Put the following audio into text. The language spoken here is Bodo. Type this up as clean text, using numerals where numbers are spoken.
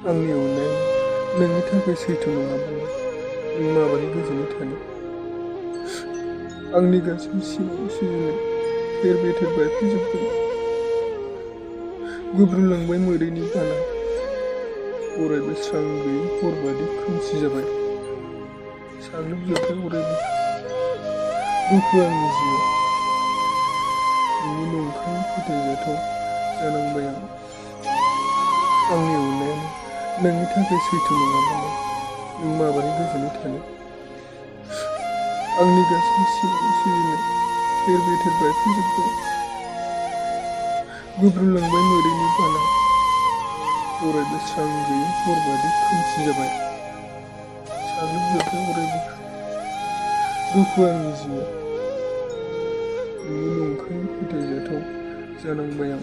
आंनि अननाया नोंनि थाखाय सैथो नङाब्ला नों माबोरै गोजोनै थानो? आंनि गासै सिमां सुजुनाय थेर बेथेर बायफ्लेजोब्बाय। गुब्रुलांबाय मोदैनि बाला, अरायबो स्रां गैयै हरबादि खोमसि जाबाय। साग्लोबजोब्बाय अरायबो दुखु आंनि जिउआव। नोंनि नंखाय फोथायजाथाव जानांबाय आं। आंनि अननायानो नोंनि थाखाय सैथो नङाब्ला नों माबोरै गोजोनै थानो? आंनि गासै सिमां सुजुनाय थेर बेथेर बायफ्लेजोब्बाय। गुब्रुलांबाय मोदैनि बाला, अरायबो स्रां गैयै हरबादि खोमसि जाबाय। साग्लोबजोब्बाय अरायबो दुखु आंनि जिउआव। नोंनि नंखाय फोथायजाथाव जानांबाय आं।